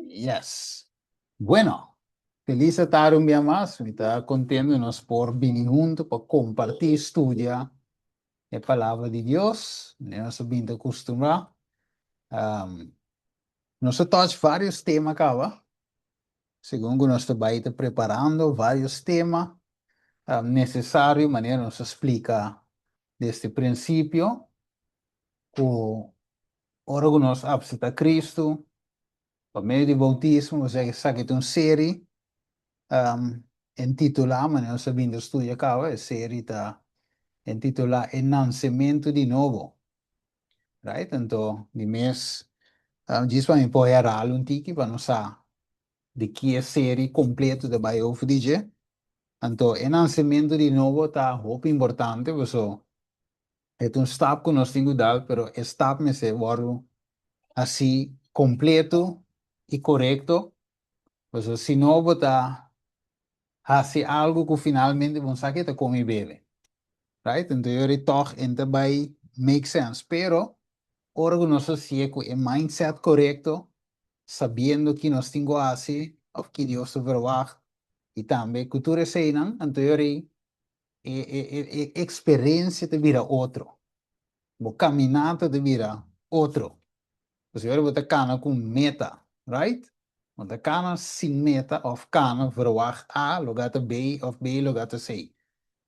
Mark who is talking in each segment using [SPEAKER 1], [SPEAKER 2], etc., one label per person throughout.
[SPEAKER 1] Yes. Bueno, felis tardi un dia mas. Mi ta kontentu nos por bini huntu pa kompartí, studia e palabra di Dios. Nos a bin ta kustumbrá. Nos a touch vários tema kaba. Segun ku nos ta bai ta preparando vários tema nesesario, manera nos a splika desde prinsipio, ku ora ku nos aseptá Kristu pa medio di boutismo, osea esaki ta un seri intitulá, manera nos a bin ta studia kaba, e seri ta intitulá E Nansementu di Nobo. Right? Anto, di mes, djis pa mi por herhal un tiki pa nos sa di ki e seri kompleto ta bai over di dje. Anto, e nansementu di nobo ta hopi importante, paso e ta un stap ku nos tin ku dal, pero e stap mester wòrdu hasi kompleto i korekto, paso si no bo ta hasi algu ku finalmente bo no sa ke ta kome i bebe. Right? Anto yori tòg e ta bai make sense, pero ora ku nos hasié ku e mindset korekto, sabiendo ki nos tin ku hasi òf ki Dios ta verwagt, i tambe ku tur eseinan, anto yori e eksperensia ta bira otro. Bo kaminata ta bira otro. Pasobra ora bo ta kana ku un meta, right? Bo ta kana sin meta òf kana verwagt A, loga ta B, òf B loga ta C.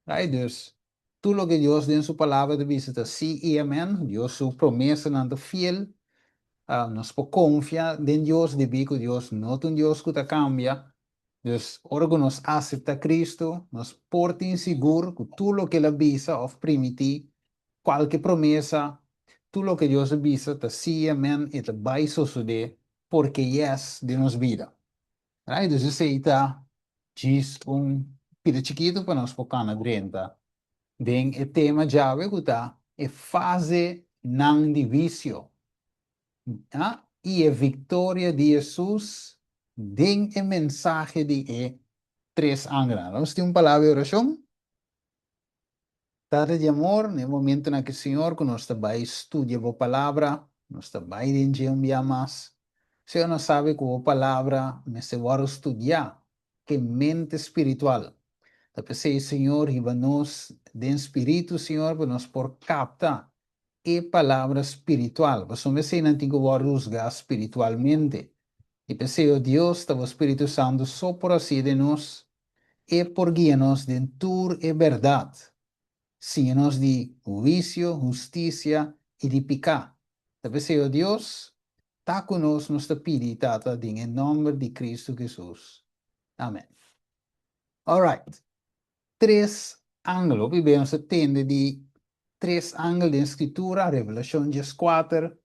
[SPEAKER 1] Right? Dus, tur loke Dios den su Palabra ta bisa ta sí i amèn. Dios su promesanan ta fiel. Nos por konfia den Dios debí ku Dios no ta un Dios ku ta kambia. Dus, ora ku nos aseptá Kristu, nos por tin sigur ku tur loke el a bisa òf primití, kualke promesa, tur loke Dios a bisa ta sí i amèn, e ta bai sosodé porke yes den nos bida. Right? Dus esei ta djis un pida chikitu pa nos por kana drenta den e tema djawe ku ta e fasenan di wisio. I e viktoria di Hesus den e mensahe di e tres angelnan. Nos tin un palabra di orashon. Tata di amor, na e momentonan aki, Señor, ku nos ta bai studia Bo Palabra, nos ta bai den dje un bia mas. Señor, nos sabi ku Bo Palabra mester wòrdu studiá ku e mente spiritual. Ta p'esei, Señor, hiba nos den spiritu, Señor, pa nos por kapta e palabra spiritual, pasobra eseinan tin ku wòrdu husgá spiritualmente. I p'esei, o Dios, ta bo Spiritu Santu so por hasié den nos, e por guia nos den tur e bèrdat, siña nos di huisio, hustisia i di piká. Ta p'esei, o Dios, ta ku nos, nos ta pidi, Tata, den e nòmber di Kristu Hesus. Amèn. Alright. Tres angel. Hopi bes nos ta tende di tres angel den Skritura. Revelashon 14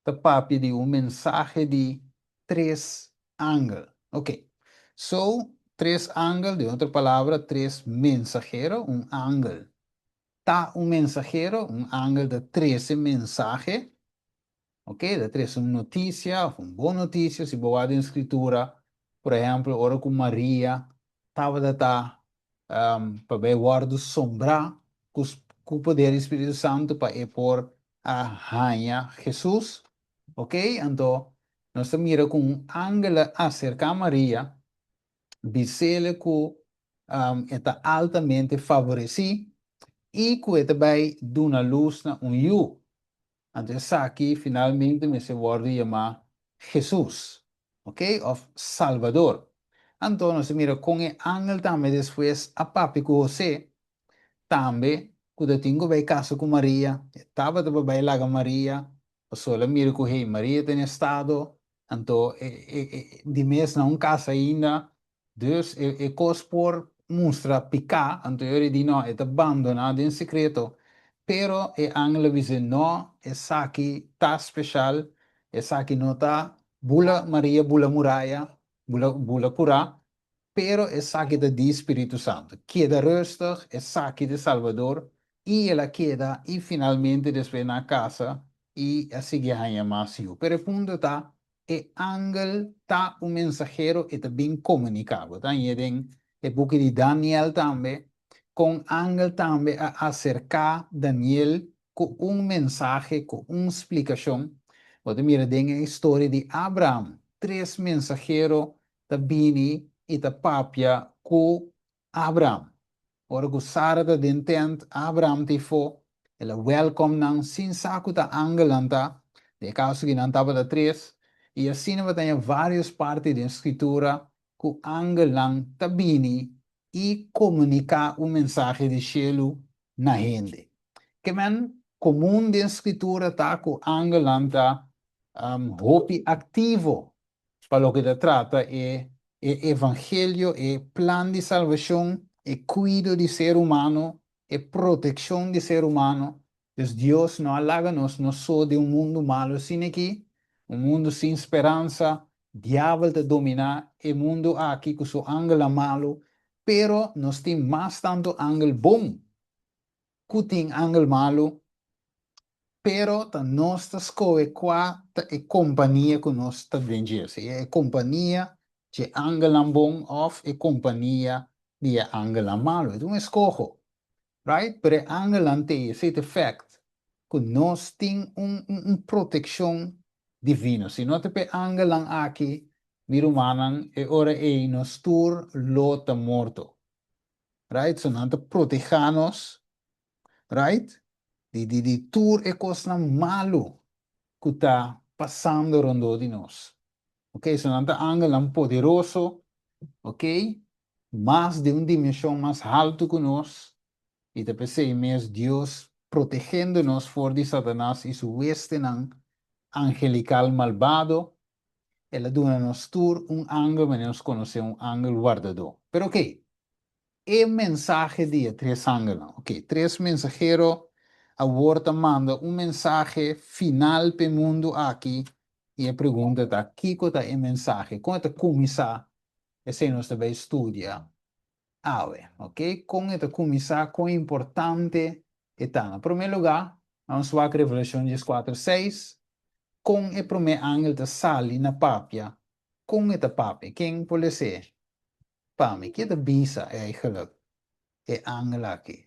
[SPEAKER 1] ta papia di un mensahe di tres angel. Ok. So, tres angel, den otro palabra, tres mensahero. Un angel ta un mensahero, un angel ta trese mensahe. Ok, ta trese un notisia òf un bon notisia. Si bo wak den Skritura, por ehèmpel, ora ku Maria tabata ta pa bai wòrdu sombrá ku ku poder di Spiritu Santu pa e por a haña Hesus, ok, anto nos ta mira ku un angel a aserká Maria, bis'el ku e ta altamente favoresí i ku e ta bai duna lus na un yu. Anto esaki finalmente mester wòrdu yamá Hesus, ok, òf Salbador. Anto nos ta mira kon e angel tambe despues a papia ku Hosé, tambe ku ta tin ku bai kasa ku Maria, e tabata pa bai laga Maria, pasobra el a mira ku hey, Maria ta na estado, anto e di mes na un kasa ainda, Dus e kos por mustra piká, anto e ora di no, e ta bandoná den sekreto. Pero e angel a bis'é, No, esaki ta speshal, esaki no ta bula Maria bula muraya, bula bula kurá, pero esaki ta di Spiritu Santu. Keda rustig, esaki ta e Salbador. I el a keda, i finalmente despues nan a kasa i a sigui haña mas yu. Pero e punto ta, E angel ta un mensahero, e ta bin komuniká. Bo ta hañ'é den e buki di Daniel tambe, kon angel tambe a aserká Daniel ku un mensahe, ku un splikashon. Bo ta mira den e historia di Abraham, tres mensahero ta bini i ta papia ku Abraham. Ora ku Sara ta den tent, Abraham ta ifó, el a wèlkòm nan sin sa ku ta angelnan ta, den e kaso aki nan tabata tres, i asina bo ta haña vários parti den Skritura ku angelnan ta bini i komuniká un mensahe di shelu na hende. Ke men komun den Skritura ta ku angelnan ta hopi aktivo pa loke ta trata e e evangelio, e plan di salbashon, e kuido di ser humano, e protekshon di ser humano. Dus Dios no a laga nos nos so den un mundu malu asina aki, un mundu sin speransa. Diabel ta dominá e mundu aki ku su angelnan malu, pero nos tin mas tantu angel bon ku tin angel malu. Pero ta nos ta skohe kua ta e kompania ku nos ta den dje, sea e kompania dje angelnan bon òf e kompania di e angelnan malu. E ta un eskoho, right? Pero e angelnan t'ei, esei ta e fèkt ku nos tin un un protekshon divino. Si no ta p'e angelnan aki, mi rumannan, e ora ei nos tur lo ta morto, right? So nan ta protehá nos, right? Di di di tur e kosnan malu ku ta pasando rondó di nos. Ok, so nan ta angelnan poderoso, ok, mas den un dimenshon mas haltu ku nos, i ta p'esei mes Dios protegendo nos for di Satanas i su huestenan angelikal malbado, el a duna nos tur un angel manera nos konosé un angel wardadó. Pero ok, E mensahe di e tres angelnan. Ok, tres mensahero awor ta manda un mensahe final p'e mundu aki i e pregunta ta, kiko ta e mensahe? Kon e ta kuminsá? Esei nos ta bai studia awe. Ok, kon e ta kuminsá, kon importante e ta. Na promé lugá, nos wak Revelashon dieskuater seis, kon e promé angel ta sali na papia, kon e ta papia, ken por les'é? Pa mi, ke ta bisa eigenlijk e angel aki?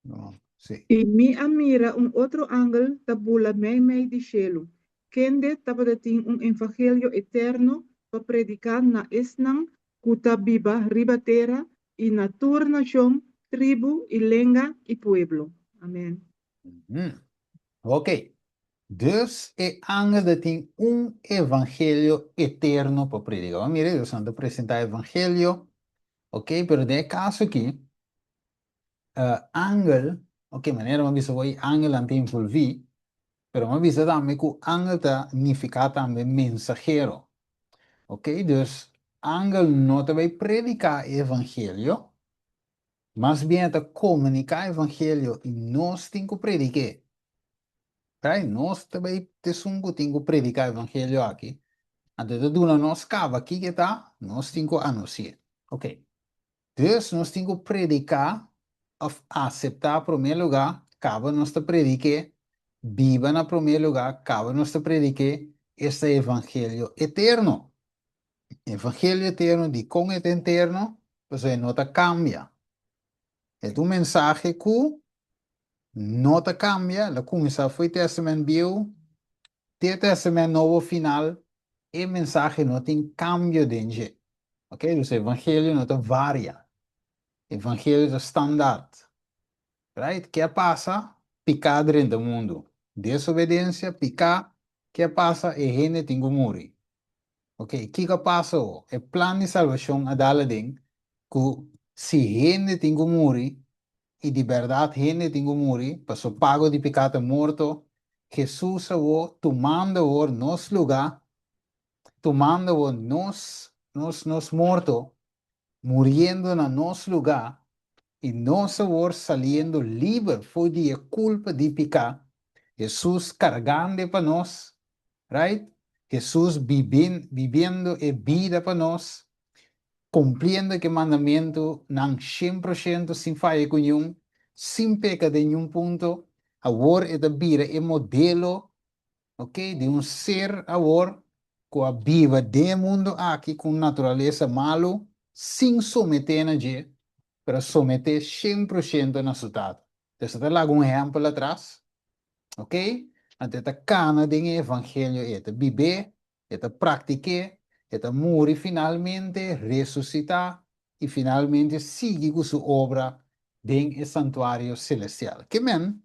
[SPEAKER 1] No, sí.
[SPEAKER 2] I mi a mira un otro angel ta bula meimei di shelu, kende tabata tin un evangelio eterno pa prediká na esnan ku ta biba riba tera i na tur nashon, tribu i lenga i pueblo. Amen.
[SPEAKER 1] Ok. Dus e angel ta tin un evangelio eterno pa predica. Bo mira, Dios nan ta presenta evangelio, ok, pero den e caso aki, angel, ok, manera mi a bisa bo, e angelnan ta envolvi, pero mi a bisa tambe cu angel ta nifica tambe mensahero, ok, dus angel no ta bay predica e evangelio, mas bien e ta comunica evangelio y nos tin cu predique. Right? Nos ta bay t'esun cu tin cu predica evangelio aki. Anto e ta duna nos caba kiko e ta, nos tin cu anuncia. Ok. Dus nos tin cu predica of acepta prome luga, caba nos ta predique, biba na prome luga, caba nos ta predique esta evangelio eterno. Evangelio eterno, dikon e ta eterno? Pasobra e no ta kambia. E ta un mensahe ku no ta kambia, el a kuminsá for e Tèstamènt Bieu te e Tèstamènt Nobo final, e mensahe no tin kambio den dje. Ok, dus evangelio no ta varia. Evangelio ta standaard. Right? Ke a pasa? Piká drenta mundu. Desobedensia, piká, ke a pasa? E hende tin ku muri. Ok, kiko a pasa ho? E plan di salbashon a dal aden ku si hende tin ku muri, i di bèrdat hende tin ku muri, paso pago di piká ta morto, Hesus awor tumando awor nos lugá, tumando awor nos nos nos morto, muriendo na nos lugá, i nos awor saliendo liber for di e kulpa di piká, Hesus kargando e pa nos, right? Hesus bibin bibiendo e bida pa nos, kumpliendo ku e mandamentunan shen por shento sin faya ku niun, sin peka den niun punto, awor e ta bira e modelo, ok, di un ser awor ku a biba den e mundu aki ku un naturalesa malu sin someté na dje, pero a someté shen por shento na su Tata. Entonces e ta laga un ehèmpel atras, ok? Anto e ta kana den e evangelio ei, e ta bib'é, e ta praktik'é, e ta muri finalmente, resusitá i finalmente sigui ku su obra den e santuario selestial. Ke men?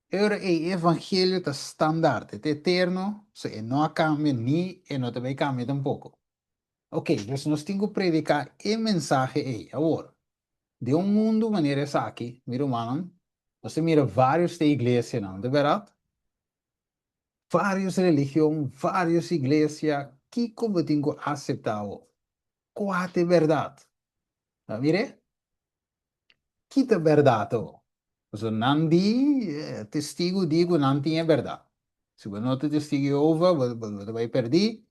[SPEAKER 1] E ora ei e evangelio ta standaard, e ta eterno, so e no a kambia ni e no ta bai kambia tampoko. Ok, dus nos tin ku prediká e mensahe ei. Awor, den un mundu manera esaki, mi rumannan, nos ta mira vários te iglesianan, ta bèrdat? Vários religion, vários iglesia, kiko bo tin ku aseptá awor? Kua ta e bèrdat? Ta mir'é? Ki ta bèrdat awor? Pasobra nan di, testigu di ku nan tin e bèrdat. Si bo no ta testigu Jehova, bo bo ta bai pèrdí.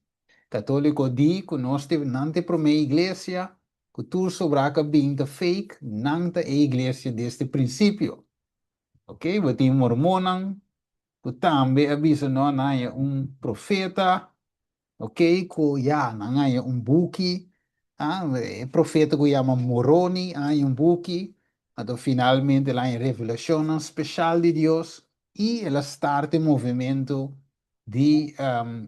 [SPEAKER 1] Katóliko di ku nos ta nan ta e promé iglesia, ku tur sobrá ku a bin ta fake, nan ta e iglesia desde prinsipio. Ok, bo tin mormonnan ku tambe a bisa no nan haña un profeta, ok, ku ya nan haña un buki, ah, e profeta ku yama Moroni a haña un buki, anto finalmente el a haña revelashonnan speshal di Dios i el a start e movementu di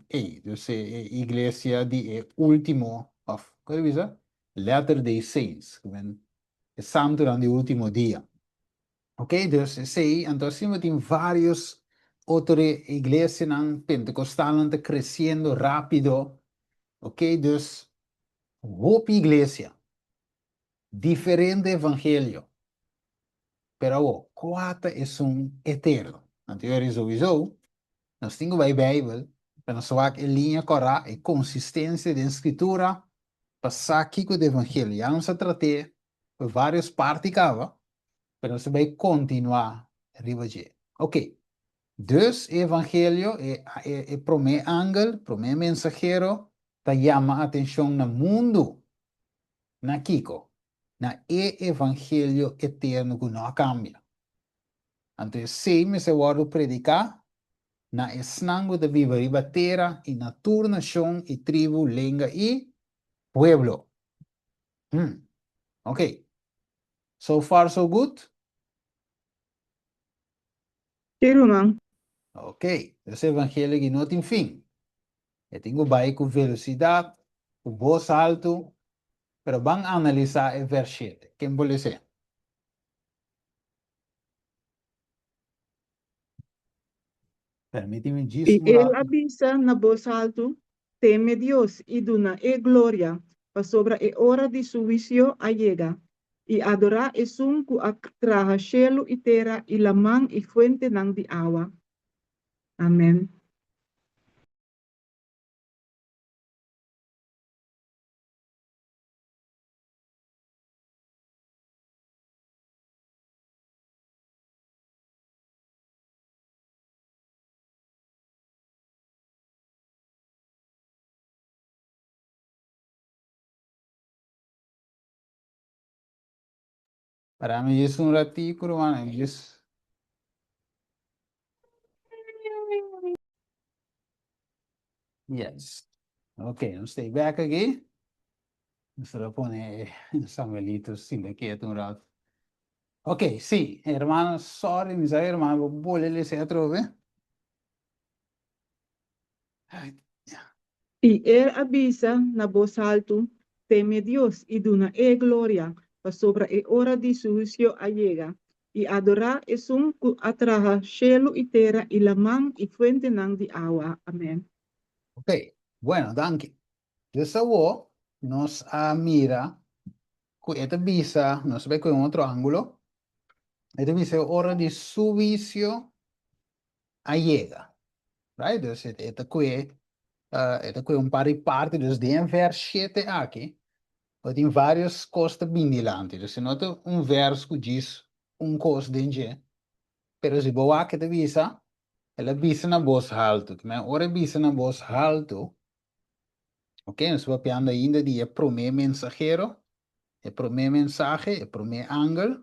[SPEAKER 1] ey, dus e iglesia di e ultimo òf kon ta bisa? Latter Day Saints, e santunan di ultimo dia. Ok, dus esei, anto asina bo tin varios otro iglesianan pentecostalnan ta creciendo rapido, ok, dus hopi iglesia, diferente evangelio, pero awor, cua ta esun eterno? Anto yo a souiso, nos tin cu bay Bijbel pa nos wak e liña cora, e consistencia den Scritura, pa sa kico ta evangelio. Ya nos a trat'e pa varios parti caba, pero nos ta bai kontinuá riba dje. Ok, dus e evangelio, e e promé angel, promé mensahero, ta yama atenshon na mundu. Na kiko? Na e evangelio eterno ku no a kambia. Anto esei mester wòrdu prediká na esnan ku ta biba riba tera i na tur nashon i tribu, lenga i pueblo. Hmm. Ok. So far so good?
[SPEAKER 2] Sí, ruman.
[SPEAKER 1] Ok. Dus e evangelio aki no tin fin. E tin ku bai ku velosidat, ku bos haltu, pero ban analisá e vers shete. Ken por les'é? Permiti mi djis
[SPEAKER 2] I
[SPEAKER 1] un
[SPEAKER 2] el a
[SPEAKER 1] ratu.
[SPEAKER 2] bisa na bos haltu, Teme Dios i duna E gloria, pasobra e ora di su huisio a yega, i adorá Esun ku a traha shelu i tera i laman i fuentenan di awa. Amen.
[SPEAKER 1] Para mi djis un ratico, ruman, mi djis. Yes. Ok, nos stay back aki. Nos ta pone Samuelito sinta ketu un rato. Ok, sí, hermano, sorry, mi sa hermano, bo bole lesa atrobe.
[SPEAKER 2] I el a bisa na bos haltu, Teme Dios i duna E gloria, pasobra e ora di su huisio a yega, i adorá Esun ku a traha shelu i tera i laman i fuentenan di awa. Amen.
[SPEAKER 1] Ok, bueno, danki. Dus awor nos a mira ku e ta bisa, nos ta bai ku un otro ángulo, e ta bisa e ora di su huisio a yega. Right? Dus e ta kue, e ta kue un par di parti, dus den e vers shete aki, bo tin varios kos ta bin dilanti. Dus e no ta un vers ku djis un kos den dje, pero si bo wak e ta bisa, el a bisa na bos haltu. Ora e bisa na bos haltu, Ok, nos ta papiando ainda di e promé mensahero, e promé mensahe, e promé angel.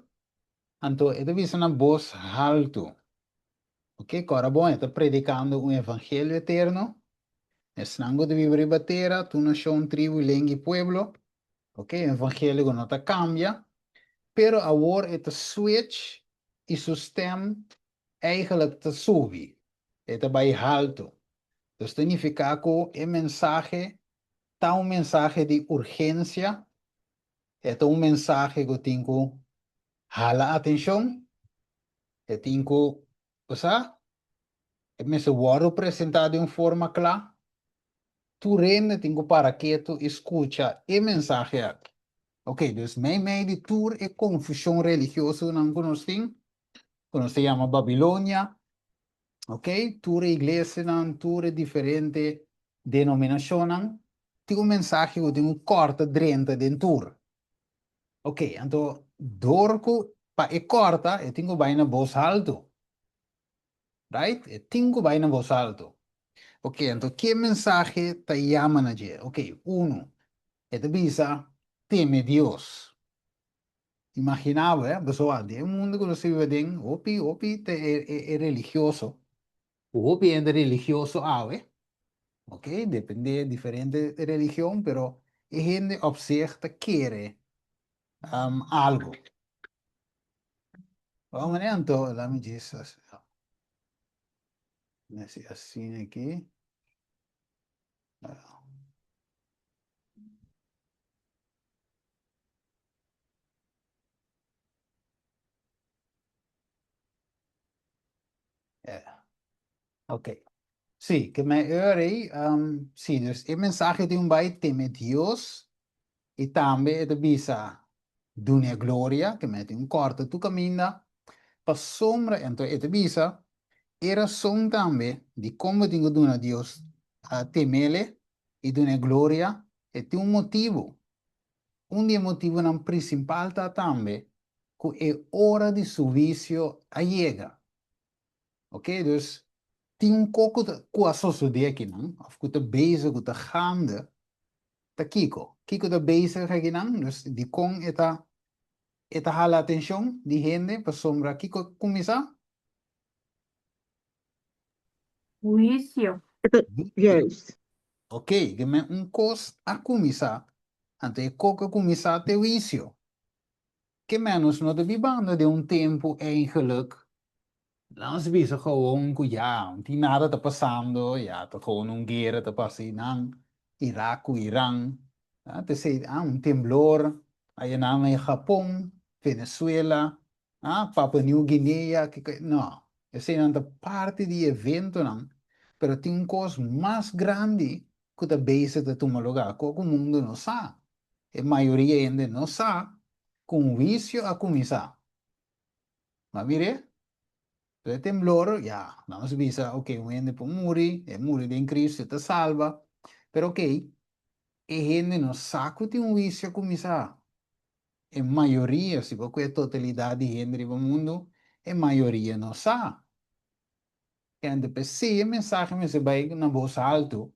[SPEAKER 1] Anto e ta bisa na bos haltu. Ok, kòrda bon, e ta predikando un evangelio eterno. Esnan ku ta biba riba tera, tur nashon, tribu, lenga i pueblo. Ok, un evangelio ku no ta kambia. Pero awor e ta switch i su stèm eigenlijk ta subi. E ta bai haltu. Dus ta nifiká ku e mensahe ta un mensahe di urgensia, e ta un mensahe ku tin ku hala atenshon, e tin ku, bo sa, e mester wòrdu presentá den un forma kla. Tur hende tin ku para ketu i skucha e mensahe aki. Oké, dus meimei di tur e konfushon religiosonan ku nos tin, ku nos ta yama Babilonia, oké, tur e iglesianan, tur e diferente denominashonnan, tin un mensahe ku tin ku kòrta drenta den tur. Oké, anto dor ku pa e kòrta e tin ku bai na bos haltu. Right? E tin ku bai na bos haltu. Oké, anto ke mensahe ta yama na dje? Oké, unu, e ta bisa, Teme Dios. Imaginá bo, eh, pasobra den e mundu ku nos ta biba den, hopi, hopi ta e, e, e religioso, ku hopi hende religioso awe, oké, dependé diferente religion, pero e hende op zich ta kere algu. Wou meneer, anto laat me djis hasi asina aki. Ok. Sí, ke men eur ei, sí, dus e mensahe tin un bai teme Dios i tambe e ta bisa dun'e gloria, ke men tin un kòrta tur kaminda, pasobra, anto e ta bisa e rason tambe di kon bo tin ku duna Dios, temele i dun'e gloria, e tin un motibu. Un di e motibunan prinsipal ta tambe ku e ora di su huisio a yega. Oké, dus tin un kos ku ta ku a sosodé akinan òf ku ta bezig, ku ta gaande, ta kiko? Kiko ta bezig akinan? Dus dikon e ta e ta hala atenshon di hende? Pasobra kiko a kuminsá?
[SPEAKER 3] Huisio.
[SPEAKER 2] Juist.
[SPEAKER 1] Oké, di men un kos a kuminsá, anto e kos ku a kuminsá ta e huisio. Ke ménos no ta bibando den un tempu eigenlijk, nos bisa gewoon ku ya, no tin nada ta pasando, ya ta gewoon un guera ta pasa einan, Irak ku Iran, p'esei un temblor ayanan na Japon, Venezuela, Papua New Guinea, no, eseinan ta parti di eventonan, pero tin un kos mas grandi ku ta bezig ta tuma lugá, ku mundu no sa. E mayoria hende no sa ku un huisio a kuminsá. Ma mir'é, tur e temblor, ya, nos bisa, ok, un hende por muri, e muri den Cristo, e ta salba, pero ok, e hende no sa ku tin un huisio a kuminsá. E mayoria, si bo ku e totalidat di hende riba mundu, e mayoria no sa. Kende p'esei e mensahe mester bai na bos haltu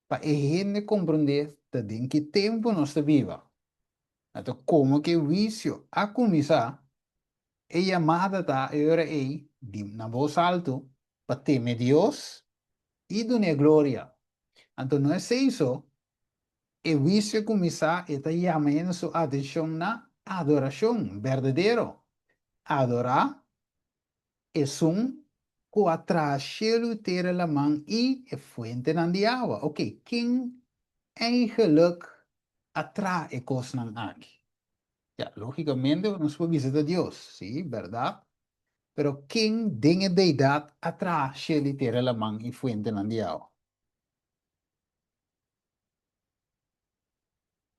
[SPEAKER 1] pa e hende komprondé ta den ki tempu nos ta biba. Anto komo ku e huisio a kuminsá, e yamada ta e ora ei di na bos haltu pa teme Dios i dun'é gloria. Anto no esei so, e huisio a kuminsá e ta yama hende su atenshon na adorashon berdadero, adorá Esun ku a traha shelu, tera, laman i e fuentenan di awa. Oké, ken eigenlik a traha e kosnan aki? Ya, lógikamente nos por bisa ta Dios, sí, bèrdat. Pero ken den e deidat a traha shelu, tera, laman i fuentenan di awa?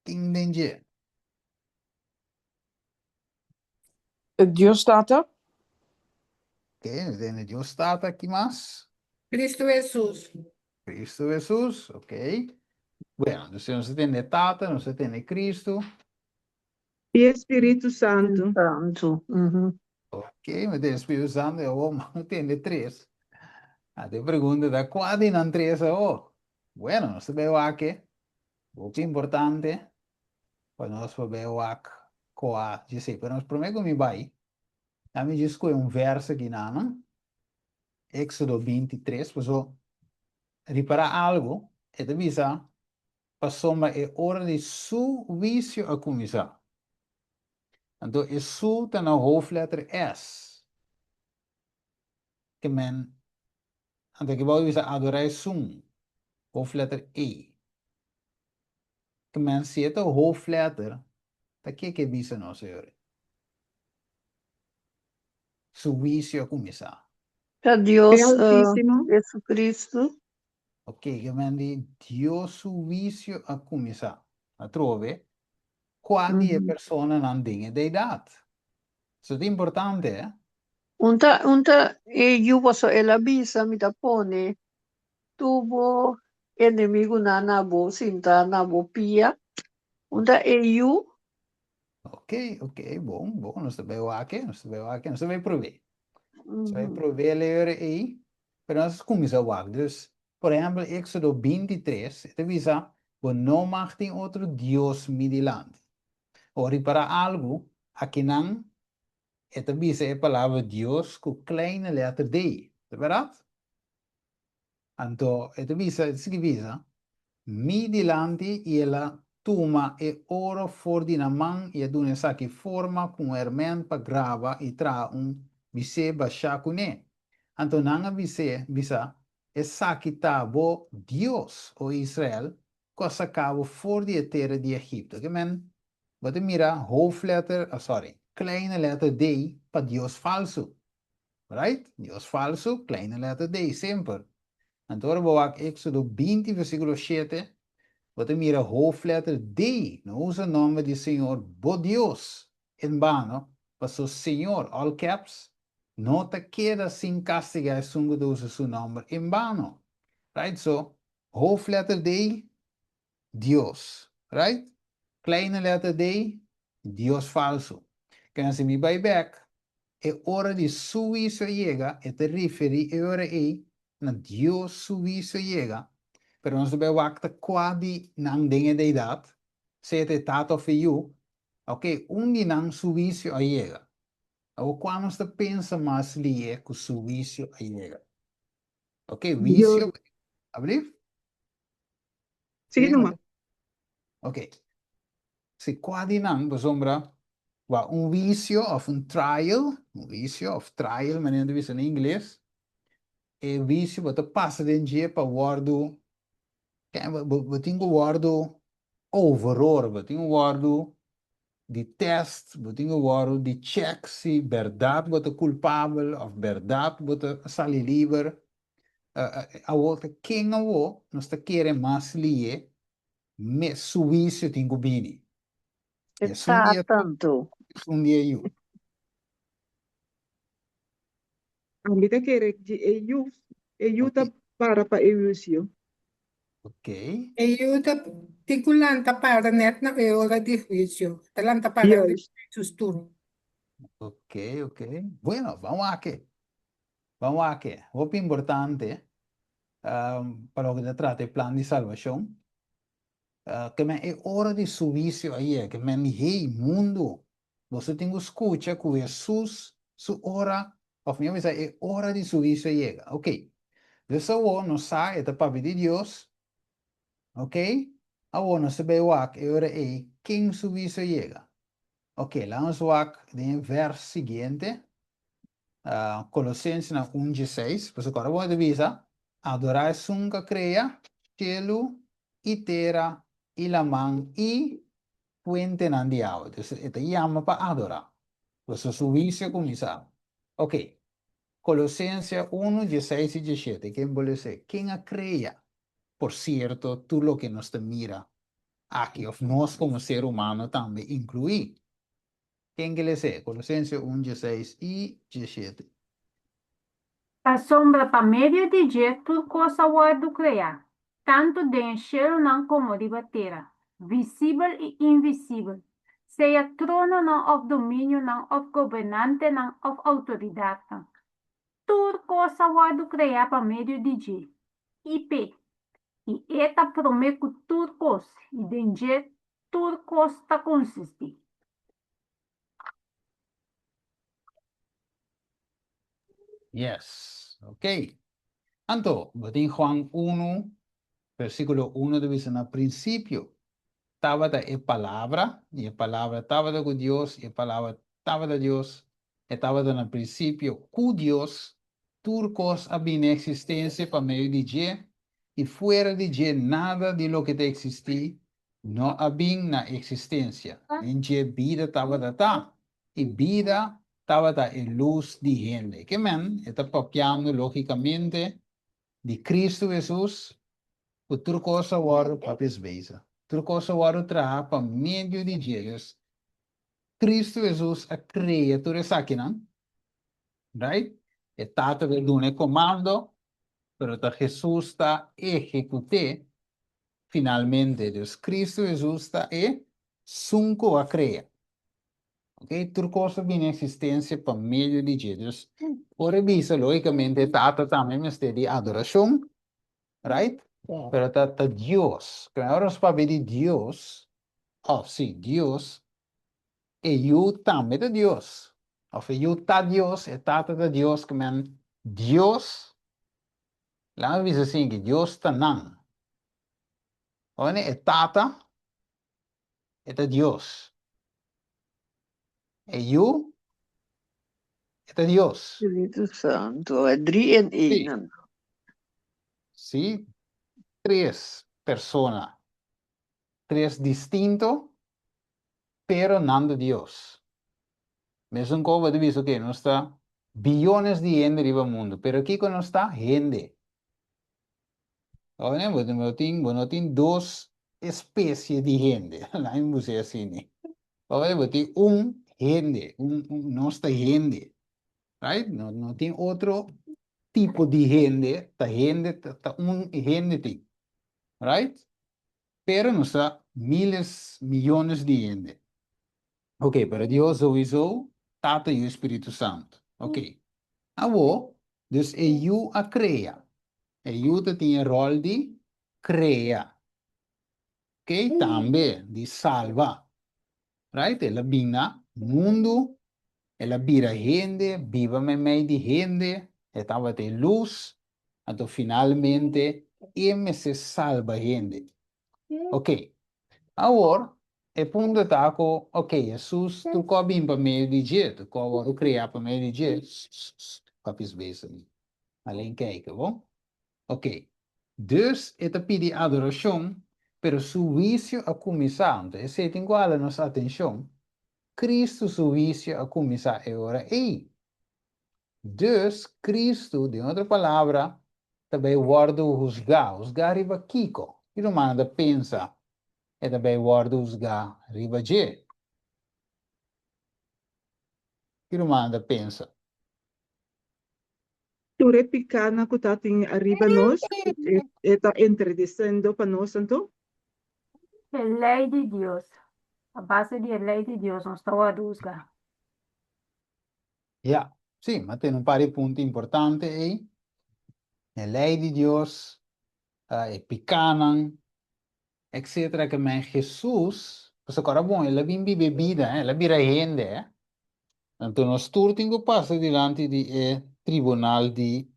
[SPEAKER 1] Ken den dje?
[SPEAKER 4] Dios Tata.
[SPEAKER 1] Ok, nos tene Dios Tata, ki mas?
[SPEAKER 5] Cristo Hesus.
[SPEAKER 1] Cristo Hesus, ok. Bueno, dus nos a tene Tata, nos a tene Cristo.
[SPEAKER 2] I e Spiritu Santu.
[SPEAKER 6] Santu. Mhm.
[SPEAKER 1] Ok, mi tene Spiritu Santu i awor mi tene tres. Anto e pregunta ta, kua di nan tres awor? Bueno, nos ta bai wak e. Hopi importante pa nos por bai wak kua djesei. Pero nos prome ku mi bai, na mi djis kohe un verso aki nan, Éxodo 23, paso ripará algu, e ta bisa, pasobra e ora di su huisio a kuminsá. Anto e su ta na hoofdletter S. Ke men. Anto aki bou bisa adorá esun, hoofdletter E. Ke men si e ta hoofdletter, ta ke ke bisa nos señor? Su huisio a kuminsá.
[SPEAKER 4] Ta Dios,
[SPEAKER 2] E Altísimo.
[SPEAKER 4] Jesucristo.
[SPEAKER 1] Ok, ke men di Dios su huisio a kuminsá. Atrobe, kua di e personanan den e deidat? Eso ta importante, eh?
[SPEAKER 4] Un ta, un ta e yu paso el a bisa mi ta pone tur bo enemigunan na bo sinta na bo pia. Un ta e yu.
[SPEAKER 1] Ok, ok, bon, bon, nos ta bai wak, nos ta bai wak, nos ta bai prob'é. Nos ta bai prob'é leer ei, pero nos kuminsá wak. Dus, por ehèmpel, Éksodo 23, e ta bisa, Bo no mag tin otro dios mi dilanti. Bo ripará algu? Akinan e ta bisa e palabra Dios ku kleine lèter D. Ta bèrdat? Anto e ta bisa, e ta sigui bisa, Mi dilanti i el a tuma e oro for di nan man i a duna esaki forma ku un hèrmènt pa graba i traha un bisé bashá kuné. Anto nan a bis'é, bisa, Esaki ta bo Dios, o Israel, ku a saka bo for di e tera di Egipto. Ke men, bo ta mira hoofdletter, oh sorry, kleine letter D pa dios falsu. Right? Dios falsu, kleine letter D, semper. Anto ora bo wak Éxodo 20 versíkulo 7, bo ta mira hoofdletter D, no usa nòmber di Señor bo Dios en bano, paso Señor, all caps, no ta keda sin kastigá esun ku ta usa su nòmber en bano. Right? So, Hoofdletter D, Dios. Right? Kleine letter D, Dios falso. Kende si mi bai bek, e ora di su huisio a yega, e ta referí e ora ei na Dios su huisio a yega, pero nos ta bai wak ta kua di nan den e deidat, sea ta e tata òf e yu, oke, un di nan su huisio a yega. Awor kua nos ta pensa mas lihe ku su huisio a yega? Ok, huisio. Ablief?
[SPEAKER 2] Sí, numa.
[SPEAKER 1] Ok. Si kua di nan, pasobra, wa un huisio of un trial, un huisio of trial, manera nan ta bisa na ingles, e huisio bo ta pasa den dje pa wòrdu, bo tin ku wòrdu overhoor, bo tin ku wòrdu di test, bo tin ku wòrdu di check si bèrdat bo ta kulpabel òf bèrdat bo ta sali liber. Awor ta ken awor nos ta kere mas lihe mes su huisio tin ku bini?
[SPEAKER 4] E
[SPEAKER 1] Esun dia
[SPEAKER 4] tata anto.
[SPEAKER 1] Esun dia yu.
[SPEAKER 2] Ami ta kere di e yu, e yu ta para pa e huisio.
[SPEAKER 1] Ok.
[SPEAKER 5] E yu ta tin ku lanta para nèt na e ora di huisio. Ta lanta para riba
[SPEAKER 2] Juist.
[SPEAKER 5] su stul.
[SPEAKER 1] Ok, ok. Bueno, ban wak. Ban wak. Hopi importante pa loke ta trata e plan di salbashon. Ke men e ora di su huisio a yega. Ke men di, hey, mundu, Boso tin ku skucha ku Hesus su ora, òf mihó bisa e ora di su huisio a yega. Oke. Dus awor nos sa e ta papia di Dios. Oke. Awor nos ta bai wak e ora ei ken su huisio a yega. Oke, laga nos wak den e vèrs siguiente, Kolosensenan un dieseis, pasobra ku ora bo ta bisa, Adorá esun ku a krea shelu i tera i laman i fuentenan di awa. Entonces e ta yama pa adorá. Pasobra su huisio a kuminsá. Ok, Kolosensia unu, dieseis i dieshete, ken bo les'é? Ken a krea, por sierto, tur loke nos ta mira aki, òf nos komo ser humano tambe inkluí? Ken ke les'é? Kolosensia un, dieseis i dieshete.
[SPEAKER 3] Pasobra pa medio di dje tur kos a wòrdu kreá, tantu den e shelunan komo riba tera, visibel i invisibel, sea trononan òf dominionan òf gobernantenan òf outoridatnan. Tur kos a wòrdu kreá pa medio di dje i p'e, i e ta promé ku tur kos, i den dje tur kos ta konsistí.
[SPEAKER 1] Yes, ok. Anto, bo tin Juan unu, versíkulo unu ta bisa, Na prinsipio tabata e Palabra, i e Palabra tabata ku Dios, i e Palabra tabata Dios, e tabata na prinsipio ku Dios. Tur kos a bini eksistensia pa medio di dje, i fuera di dje nada di loke ta eksistí no a bin na eksistensia. Den dje bida tabata ta, i bida tabata e lus di hende. Ke men e ta papiando lógikamente di Kristu Hesus, ku tur kos a wòrdu papia es bezig. Tur kos a wòrdu traha pa medio di dje. Dus, Kristu Hesus a krea tur esakinan, right? E Tata ta duna e komando, pero ta Hesus ta ehekut'é finalmente. Dus Kristu Hesus ta e sun ku a krea. Ok, tur kos a bini eksistensia pa medio di dje. Dus, ora e bisa, lógikamente e Tata tambe mester di adorashon, right? Pero ta ta Dios. Ora nos papia di Dios, òf sí, Dios, E Yu tambe ta Dios. Of e Yu ta Dios, e Tata ta Dios, ke men Dios, laga mi bisa asin ki Dios ta nan. Oye, e Tata, e ta Dios. E Yu, e ta Dios.
[SPEAKER 4] Spiritu Santo, e drie in
[SPEAKER 1] Sí.
[SPEAKER 4] één.
[SPEAKER 1] Sí, tres persona. Tres distinto, pero nan ta Dios. Mesun koba ta bisa oke, nos ta biyones di hende riba mundu, pero kiko nos ta? Hende. Oye, bo no tin, bo no tin dos espesie di hende, laat mi bus'é asina. Oye, bo tin un hende, un, un, nos ta hende, right? No, no tin otro tipo di hende, ta hende, ta, ta un hende tin, right? Pero nos ta miles, miyones di hende. Ok, pero Dios souiso, Tata, Yu i Spiritu Santu. Ok. Awo, dus e Yu a krea. E Yu ta tin e ròl di krea. Ok, tambe di salba. Right? El a bin na mundu, el a bira hende, biba meimei di hende, e tabata e lus, anto finalmente e mester salba hende. Ok, awor e punto ta ku, ok, Hesus tur ku a bin pa medio di dje, tur ku a wòrdu kreá pa medio di dje, papis bezig mi, alen kijken, bon? Ok, dus e ta pidi adorashon, pero su huisio a kuminsá, anto esei tin ku hala nos atenshon, Kristu su huisio a kuminsá e ora ei. Dus, Kristu, den otro palabra, ta bai wòrdu husgá. Husgá riba kiko? Ki rumannan ta pensa e ta bai wòrdu husgá riba dje? Ki rumannan ta pensa?
[SPEAKER 2] Tur e pikánan ku ta tin ariba nos, e ta introdusendo pa nos anto?
[SPEAKER 3] E lei di Dios. A base di e lei di Dios nos ta wòrdu husgá.
[SPEAKER 1] Ya, sí, m'a tene un par di punto importante ei. E lei di Dios, e pikánan, etcétera ke men Hesus, pasobra ku ora bon el a bin biba e bida, el a bira hende, anto nos tur tin ku pasa dilanti di e tribunal di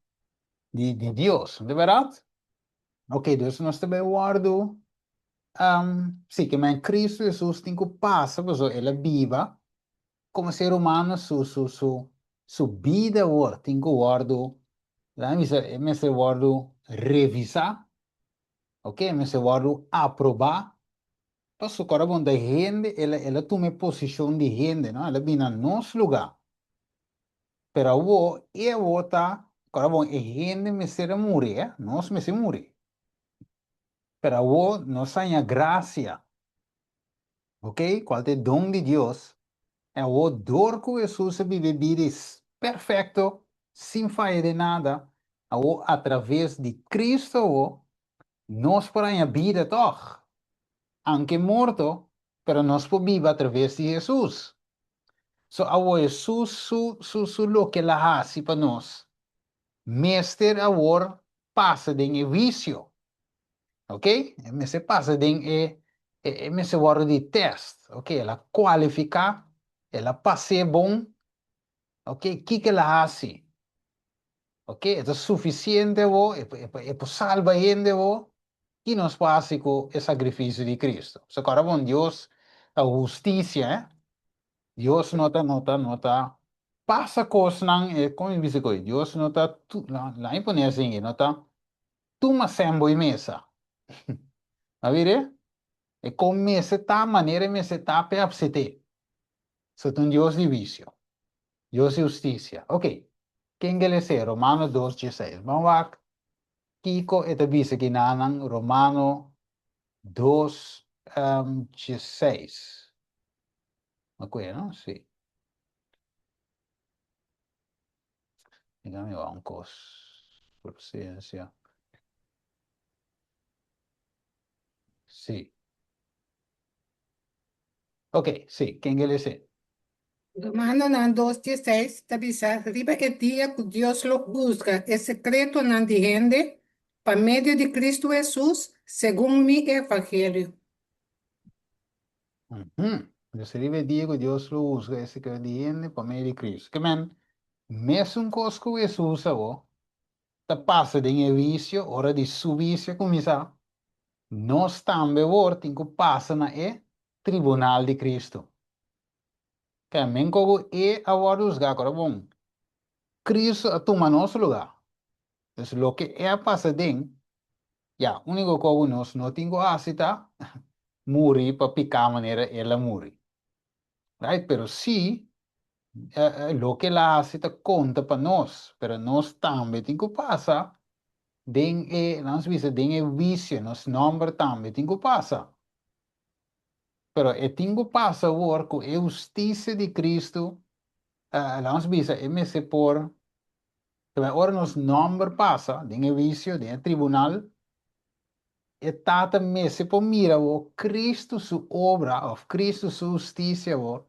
[SPEAKER 1] di di Dios, no ta bèrdat? Ok, dus nos ta bai wòrdu, sí, ke men Kristu Hesus tin ku pasa pasobra el a biba Como ser humano su su su su bida awor tin cu wordo, laat mi bisa, e mester wordo revisa, ok, e mester wordo aproba, pasobra ora bo ta hende, el a el a tuma e posicion di hende, no, el a bini na nos lugar, pero awor e awor ta, ora bo e hende mester a muri, eh, nos mester muri, pero awor nos haña gracia. Ok, cual ta e don di Dios? E awor dor cu Hesus a biba e bida perfecto, sin faya den nada, awor a traves di Cristo awor nos por haña bida tog, aunke morto, pero nos por biba a traves di Hesus. So awor Hesus su su su loke el a haci pa nos mester awor pasa den e huicio. Ok, e mester pasa den e, e mester wòrdu di tèst. Ok, el a kualifiká, el a pas'é bon. Ok, kiko el a hasi? Ok, e ta sufisiente awor? E por, e por salba hende awor? Ki nos por hasi ku e sakrifisio di Kristu? So kòrda bon, Dios ta hustisia, eh. Dios no ta, no ta, no ta. pasa kosnan, e kon mi bisa koe, Dios no ta, laat mi pone asin, e no ta tuma sèn bo i mesa. A bira? E kon mester ta manera e mester ta p'e apsete. So ta un Dios di huisio. Dios di hustisia. Ok, ken ke les'é? Romano dos dieseis. Ban wak kiko e ta bisa kinanan Romano dos dieseis. Acuerdo, no? Sí. Dígame un cos. Paciencia. Sí. Ok, sí, ken ke lese?
[SPEAKER 5] Romanonan dos dieseis ta bisa riba e dia ku Dios lo husga e sekretonan di hende pa medio di Kristu Hesus segun mi evangelio.
[SPEAKER 1] Entonces riba e dia ku Dios lo husga e sekreto di hende pa medio di Kristu. Ke men, mesun kos ku Hesus awor ta pasa den e huisio, ora di su huisio kuminsá, nos tambe awor tin ku pasa na e tribunal di Kristu. Ke men kogo e a wòrdu husgá, kòrda bon, Kristu a tuma nos lugá. Dus loke e a pasa den, ya, úniko kogo nos no tin ku hasi ta muri pa piká manera el a muri. Right? Pero sí, loke el a hasi ta konta pa nos, pero nos tambe tin ku pasa den e, laat bisa, den e huisio, nos nòmber tambe tin ku pasa. Pero e tin ku pasa awor ku e hustisia di Kristu, laat bisa, e mester por, ora nos nòmber pasa den e huisio, den e tribunal, E Tata mester por mira awor Cristo su obra of Cristo su husticia awor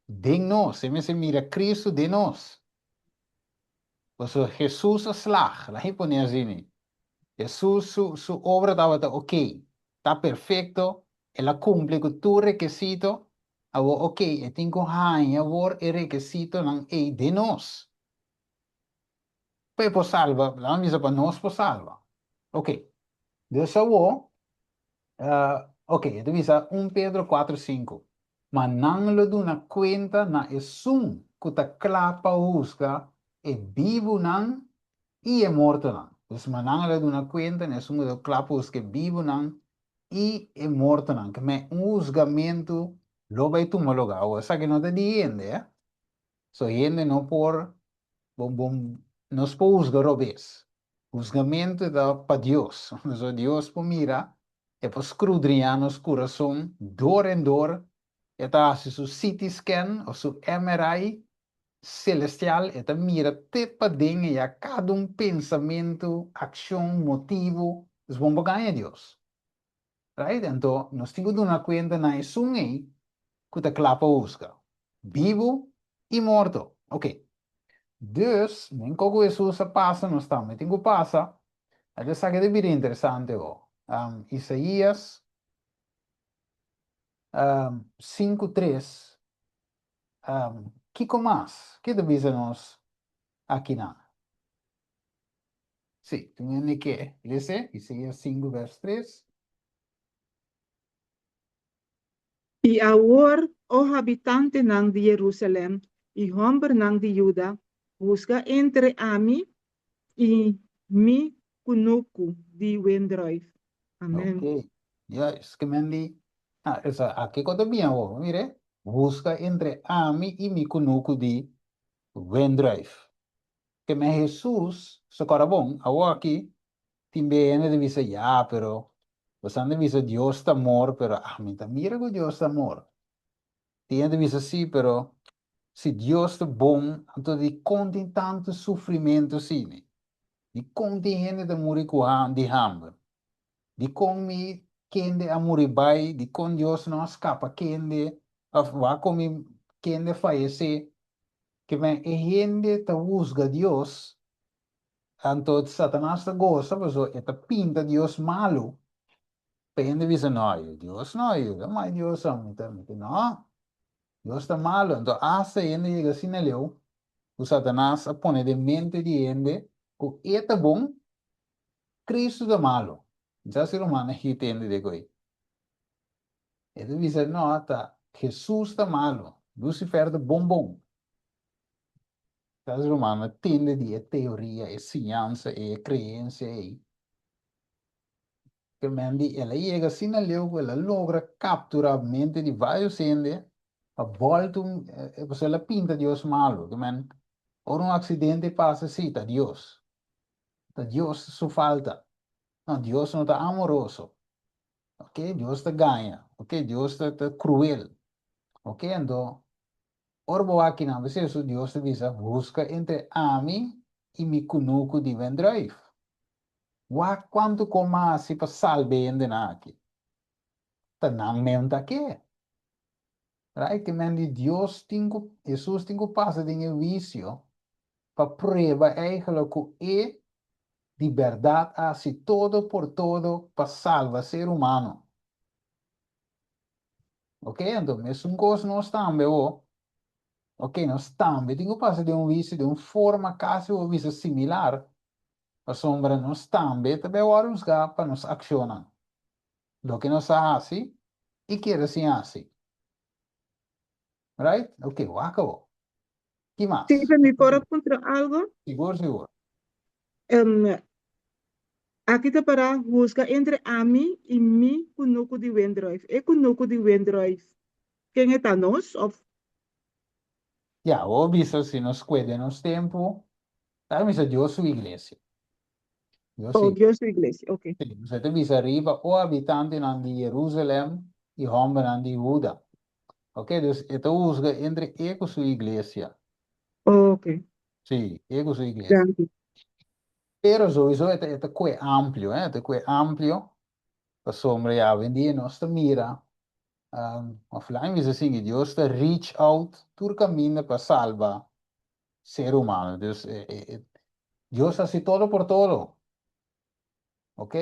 [SPEAKER 1] den nos. E mester mira Cristo den nos. Pasobra Jesus a slag, laat mi pone asina. Jesus su, su obra tabata ok, ta perfecto, el a cumpli cu tur requisito, awor ok, e tin cu haña awor e requisitonan ey den nos. Pa e por salba, laat mi bisa pa nos por salba. Ok, dus awor, ok, e ta bisa un Pedro kuater sinku, Ma nan lo duna kuenta na esun ku ta kla pa husga e bibunan i e mortonan. Dus ma nan lo duna kuenta na esun ku ta kla pa husga e bibunan i e mortonan. Ke men un husgamentu lo bai tuma lugá. Awor esaki no ta di hende, eh. So hende no por Bon bon nos por husga robes. Husgamentu ta pa Dios. So Dios por mira, e por skrudriñá nos kurason dor en dor, e ta hasi su CT scan of su MRI selestial, e ta mira te paden eya kada un pensamentu, akshon, motibu. Dus bon por gaña Dios. Right? Anto nos tin ku duna kuenta na esun ei ku ta kla pa husga, bibu i morto. Ok. Dus, men ko ku Hesus a pasa, nos tambe tin ku pasa. Anto esaki ta bira interesante ho. Isaías 5:3, kiko mas? Ke ta bisa nos akinan? Sí, tin hende ke lese Isaías 5 vers 3.
[SPEAKER 2] I awor, o habitantenan di Jerusalèm i hòmbernan di Juda, husga entre ami i mi kunuku di wendrùif. Amèn.
[SPEAKER 1] Ok, juist, ke men di, ah, esa, aki ku ta bin awor, mire, husga entre ami i mi kunuku di wendrùif. Ke men Hesus su kòrda bon, awor aki tin be hende ta bisa, ya, pero bosan ta bisa Dios ta amor, pero ami ta mira ku Dios ta amor. Tin hende ta bisa, si, pero si Dios ta bon, anto dikon tin tantu sufrimentu asina? Dikon tin hende ta muri ku di hamber? Dikon mi kende a muri bai? Dikon Dios no a skapa kende? Òf wak mi kende fayesé? Ke men e hende ta husga Dios, anto Satanas ta gosa pasobra e ta pinta Dios malu. Pa hende bisa, no, Dios no yuda, mai Dios a mi ta, mi ta, no, Dios ta malu. Anto asta hende yega asina leu ku Satanas a pone den mente di hende ku e ta bon, Cristo ta malu. Mi sa si rumannan aki tende de koe. E ta bisa, no, ta Jesus ta malu, Lucifer ta bon bon. Tas ruman a tende di e teoria, e siñansa ei, e kreensia ei. Ke men di el a yega asina leu ku el a logra kapturá mente di vários hende pa bòltu, pasobra el a pinta Dios malu. Ke men, ora un aksidente pasa, sí, ta Dios. Ta Dios su falta. No, Dios no ta amoroso. Ok, Dios ta gaña. Ok, Dios ta ta kruel. Ok, anto ora bo wak kinan bisa Hesus, Dios ta bisa, Buska entre ami i mi kunuku di wendruif. Wak kuantu kon m'a hasi pa salba e hendenan aki. Ta nan men ta ke. Right? Ke men di Dios tin ku, Hesus tin ku pasa den e wisio pa prueba eigenlijk ku e di bèrdat a hasi todo por todo pa salba ser humano. Ok, anto mesun kos nos tambe bo. Ok, nos tambe tin ku pasa den un wisio den un forma kasi bo bisa similar, pasobra nos tambe ta bai wòrdu husgá pa nos akshonnan, loke nos a hasi i kere sin hasi. Right? Ok, wak awor. Ki mas?
[SPEAKER 2] Steven, mi por a puntra algo?
[SPEAKER 1] Sigur, sigur.
[SPEAKER 2] Aki ta para husga entre ami i mi kunuku di wendruif. E kunuku di wendruif, ken e ta, nos of?
[SPEAKER 1] Ya, bo bisa si nos kue den nos tempu, ta bisa Dios su iglesia. Dios su
[SPEAKER 2] Oh, Dios su iglesia, ok.
[SPEAKER 1] Sí, nos ta bisa riba o habitantenan di Jerusalem i hòmbernan di Huda. Ok, dus e ta husga entre e ku su iglesia.
[SPEAKER 2] Ok.
[SPEAKER 1] Sí, e ku su iglesia.
[SPEAKER 2] Danki.
[SPEAKER 1] Pero souiso e ta e ta kue amplio, eh, e ta kue amplio, pasobra ya awendia nos ta mira, of laat mi bisa asin, Dios ta reach out tur kaminda pa salba ser humano. Dus e e Dios ta hasi todo por todo. Ok?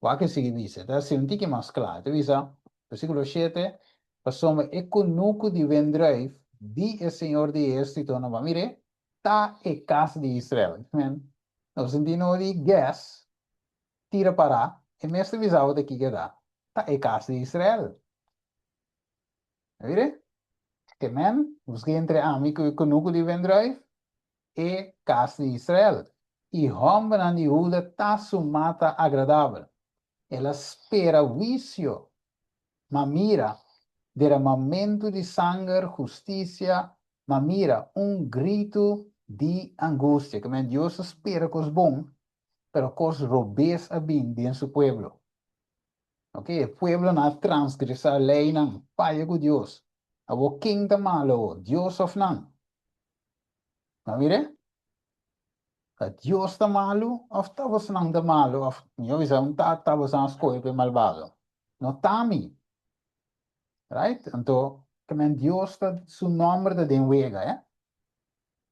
[SPEAKER 1] Wak e sigui bisa, e ta hasi un tiki mas kla. E ta bisa, versíkulo shete, Pasobra e kunuku di wendruif di e Señor di ehérsitonan, bo a mir'é, ta e kas di Israel. Men, no sinti no di guess, tira pará, e mes ta bisa bo ta kiko e ta, ta e kas di Israel. A mir'é? Ke men, buska entre ami ku e kunuku di wendruif, e kas di Israel, i hòmbernan di Huda ta su mata agradabel. El a spera huisio, ma mira, deramamentu di sanger, hustisia, ma mira, un gritu di angustia. Ke men Dios a spera kos bon, pero kos robes a bin den su pueblo. Ok, e pueblonan a transgresá leinan, faya ku Dios. Awor ken ta malo awor, Dios òf nan? Nan mir'é? Ta Dios ta malu òf ta bosnan ta malu òf mihó bisa un ta ta bosnan a skohe pa e malbado? No ta mi. Right? Anto, ke men Dios ta su nòmber ta den wega, eh?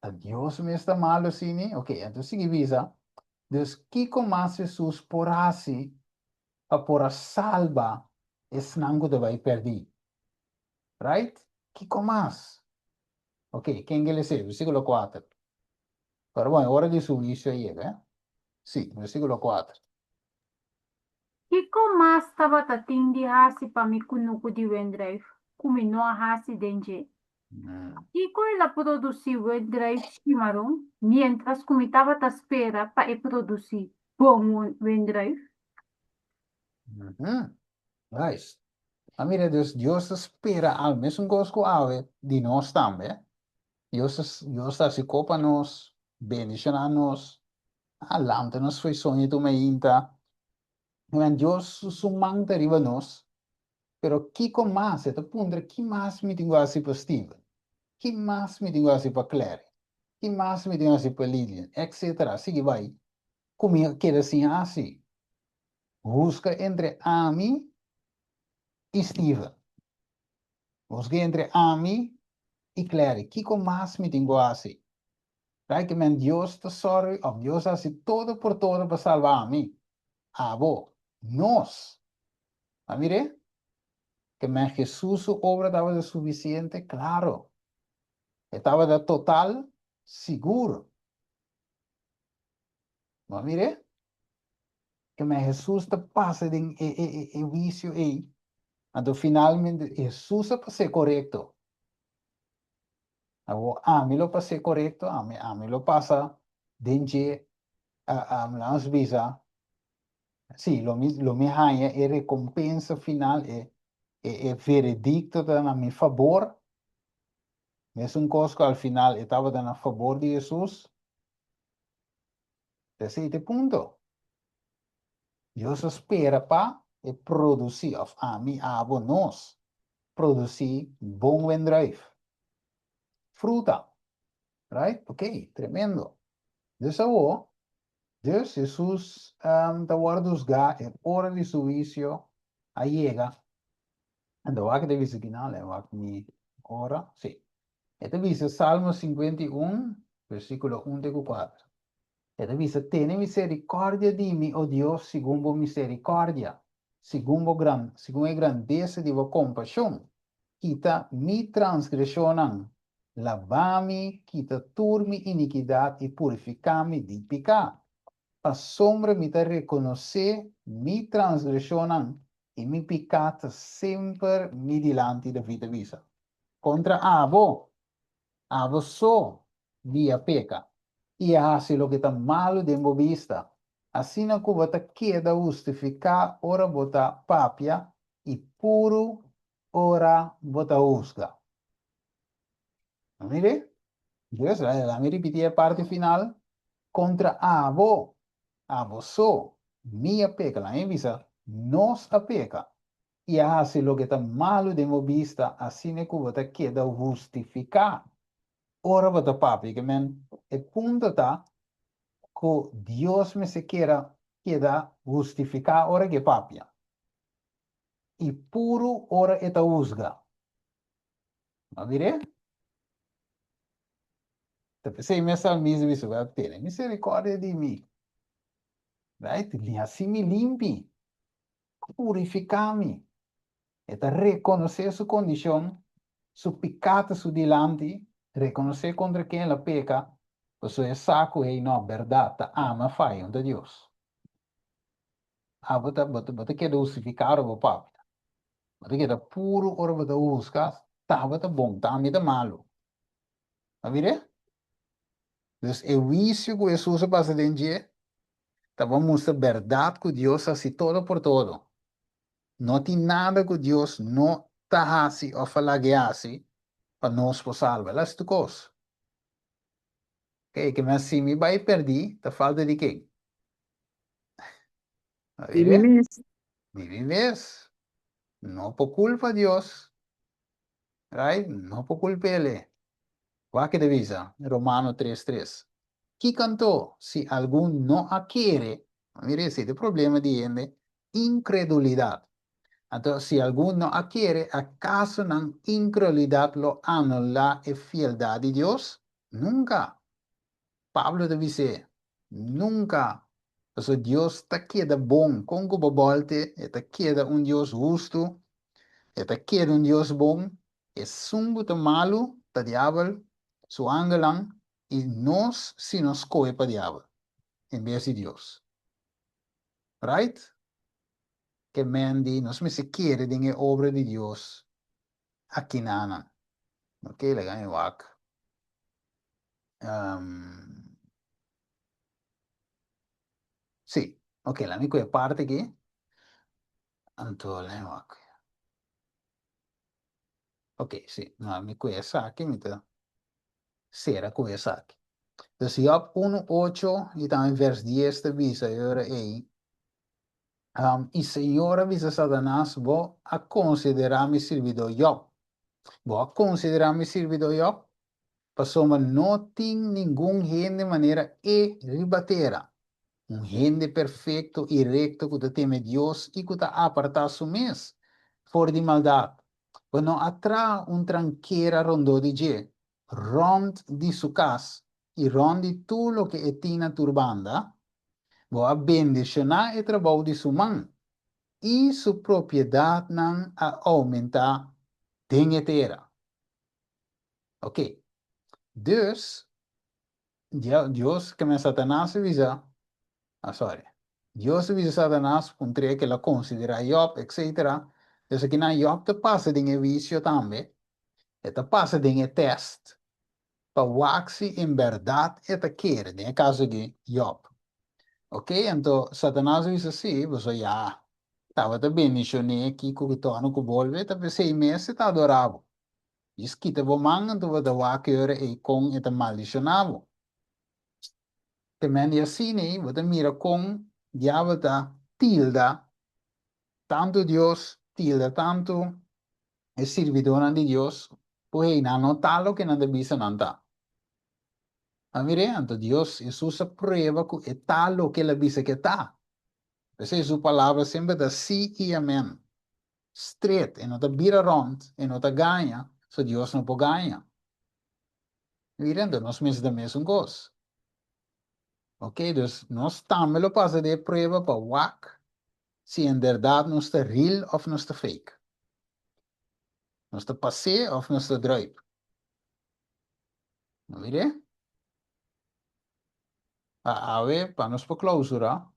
[SPEAKER 1] Ta Dios mes ta malu asini? Ok, anto sigui bisa, Dus kiko mas Hesus por hasi pa por a salba esnan ku ta bai pèrdí? Right? Kiko mas? Ok, ken ke lesa e versíkulo kuater? Pero bon, e ora di su huisio a yega, eh? Sí, versíkulo kuater.
[SPEAKER 3] Kiko mas tabata tin di hasi pa mi kunuku di wendruif ku mi no a hasi den dje? Kiko el a produsí wendruif shimaron miéntras ku mi tabata spera pa e produsí bon wendruif?
[SPEAKER 1] Nice. A mira dus Dios ta spera al mesun kos ku awe di nos tambe. Dios ta Dios ta hasi ko pa nos, bendishoná nos, a lanta nos fo'i soño tur mainta. Men Dios su su man ta riba nos, pero kiko mas? E ta puntra ki mas mi tin ku hasi pa Steven? Ki mas mi tin ku hasi pa Clary? Ki mas mi tin ku hasi pa Lilian? Etcetera. Sigui bai ku mi a keda sin hasi. Busca entre ami i Steven. Busca entre ami i Clary. Kiko mas mi tin ku hasi? Right ke men Dios ta sòru òf Dios a hasi todo por todo pa salba ami, abo, nos. A mir'é? Ke men Hesus su obra tabata sufisiente? Klaro. E tabata total? Sigur. Bo a mir'é? Ke men Hesus ta pasa den e e e e wisio ei. Anto finalmente Hesus a pas'é korekto. Awor ami lo pas'é korekto, ami ami lo pasa den dje, lanos bisa, sí, lo mi lo mi haña e rekompensa final, e e e veredikto ta na mi fabor. Mesun kos ku al final e tabata na fabor di Hesus. Esei ta e punto. Dios a spera pa e produsí, òf ami, abo, nos, produsí bon wendruif, fruta. Right? Ok, tremendo. Dus awor, dus Hesus ta wòrdu husgá, e ora di su huisio a yega. Anto wak ta bisa kinan, lei wak mi ora, sí. E ta bisa Salmo 51, versíkulo 1 te ku 4. E ta bisa, Tene miserikòrdia di mi, o Dios, segun bo miserikòrdia, segun bo gran, segun e grandesa di bo kompashon. Kita mi transgreshonnan, laba mi, kita tur mi inikidat i purifiká mi di piká. Pasobra mi ta rekonosé mi transgreshonnan i mi piká ta semper mi dilanti, David ta bisa. Kontra abo, Abo so di a peka i a hasi loke ta malu den bo bista, asina ku bo ta keda hustifiká ora bo ta papia i puru ora bo ta husga. Mire, Dios, laga mi ripití e parti final, Kontra abo, abo so, mi a peka, laga mi bisa, nos a peka i a hasi loke ta malu den bo bista, asina ku bo ta keda hustifiká ora bo ta papia. Ke men, e punto ta ku Dios mester keda keda hustifiká ora ku e papia, i puru ora e ta husga. Bo a mir'é? Ta p'esei mes salmista bisa, Bo tene miserikòrdia di mi, right? Hasi mi limpi. Purifiká mi. E ta rekonosé su kondishon, su piká ta su dilanti, rekonosé kontra ken el a peka, pasobra e sa ku hey no, bèrdat, ta ama faya un ta Dios. Abo ta, bo ta, bo ta keda hustifiká ora bo papia. Bo ta keda puru ora bo ta husga, tabata bon, ta ami ta malu. A mir'é? Dus e huisio ku Hesus a pasa den dje ta pa mustra bèrdat ku Dios hasi todo por todo. No tin nada ku Dios no ta hasi òf a lag'é hasi pa nos por salba. El hasi tur kos. Oke, ke men si mi bai pèrdí ta falta di ken? A
[SPEAKER 2] Di mi
[SPEAKER 1] mir'é?
[SPEAKER 2] mes.
[SPEAKER 1] Di mi mes. No por kulpa Dios. Right? No por kulp'El. Wak e ta bisa, Romano tres tres, Kiko anto si algun no a kere, mira esei ta e problema di hende, inkredulidat. Anto si algun no a kere, akaso nan inkredulidat lo anulá e fieldat di Dios? Nunka! Pablo ta bis'é, Nunka! Pasobra Dios ta keda bon, kon ku bo bòlte, e ta keda un Dios hustu, e ta keda un Dios bon, Esun ku ta malu ta diabel, su angelnan, i nos si nos skohe pa diabel en bes di Dios. Right? Ke men di nos mester kere den e obra di Dios akinanan. Ok, laga mi wak. Um, sí, ok, laga mi kohe parti aki. Anto, laga mi wak. Ok, sí. No, mi ku esaki, mi ta sera ku esaki. Dus Job 1, 8 i tambe vers 10 ta bisa e ora ei, um, i Señor a bisa Satanas, bo a konsiderá mi sirbidó Job. Bo a konsiderá mi sirbidó Job? Pasobra no tin ningun hende manera e riba tera, un hende perfekto i rekto ku ta teme Dios i ku ta apartá su mes for di maldat. Bo no a traha un trankera rondó di dje, rònt di su kas i rònt di tur loke e tin na tur banda? Bo a bendishoná e trabou di su man, i su propiedatnan a oumentá den e tera. Ok. Dus, Dios, ke men Satanas a bisa, ah sorry, Dios a bisa Satanas puntr'é ke el a konsiderá Job, etcetera. Dus akinan Job ta pasa den e wisio tambe, e ta pasa den e tèst. Pa wak si en bèrdat e ta kere, den e kaso di Jòb. Oké, anto Satanas a bisa, Sí, boso ya tabata bendishon'é kiko ku tòrnu ku bolbe, ta p'esei mes e ta adorá bo. Djis kita bo man, anto bo ta wak e ora ei kon e ta maldishoná bo. Te men di asina ei, bo ta mira kon diabel ta tilda tantu Dios, tilda tantu e sirbidónan di Dios, ku hey, nan no ta loke nan ta bisa nan ta. A mir'é, anto Dios, Hesus a prueba ku e ta loke el a bisa ku e ta. P'esei su palabra semper ta sí i amèn. Stret, e no ta bira rònt, e no ta gaña, so Dios no por gaña. Mira, anto nos mester ta mesun kos. Ok, dus nos tambe lo pasa den e prueba pa wak si en berdad nos ta real of nos ta fake. Nos ta pas'é of nos ta druip. No mir'é? Pa awe, pa nos por clausura,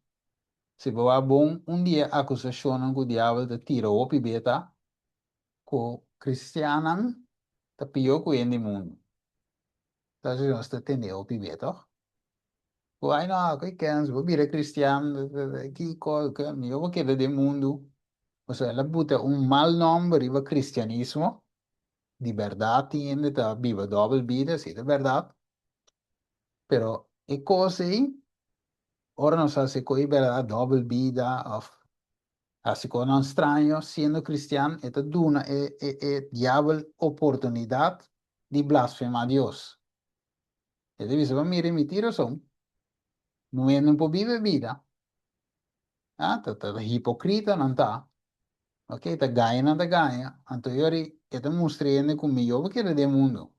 [SPEAKER 1] si bo wak bon, un di e acusacionnan cu diabel ta tira hopi be ta cu cristiannan ta pió cu hende mundu. Ta si nos ta tende hopi be, toch? Ku ai no, ku kens, bo bira cristian, kiko, mihó bo keda den mundu. Pasobra el a buta un mal nomber riba cristianismo. Di bèrdat tin hende ta biba dòbel bida, si ta bèrdat. Pero e kos ei, ora nos hasi kos ei bèrdat, dòbel bida òf hasi kosnan straño siendo kristian, e ta duna e e e diabel oportunidat di blasfemá Dios. E ta bisa, Bo mira, mi tin rason. No hende no por biba e bida. Ah, ta ta hipokrita nan ta. Ok, ta gaña nan ta gaña. Anto e ora e ta mustra hende ku mihó bo keda den mundu.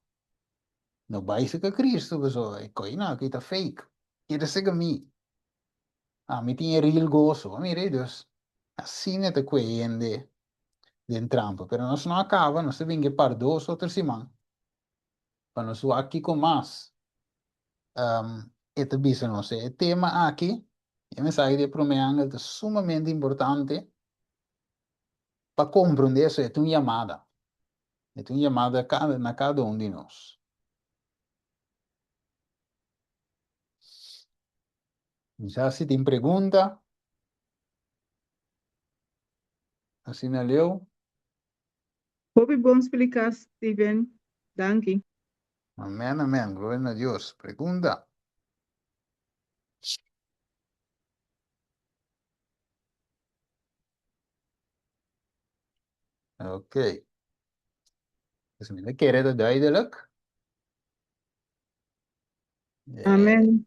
[SPEAKER 1] No bai seka Cristo pasobra e koinan aki ta fake. Keda seka mi. Ami tin e real goso. Bo mira ei dus. Asina ta kue hende den trampa. Pero nos no a kaba, nos ta bin ke par dos otro siman pa nos wak kiko mas e ta bisa nos. E tema aki, e mensahe di e prome angel ta sumamente importante pa comprende eso. E ta un yamada. E ta un yamada na cada un di nos. Mi sa si tin pregunta. Asina leu.
[SPEAKER 2] Hopi bon spliká Steven. Danki.
[SPEAKER 1] Amen amen gloria na Dios. Pregunta. Ok. Dus mi ta kere ta duidelijk.
[SPEAKER 2] Amen.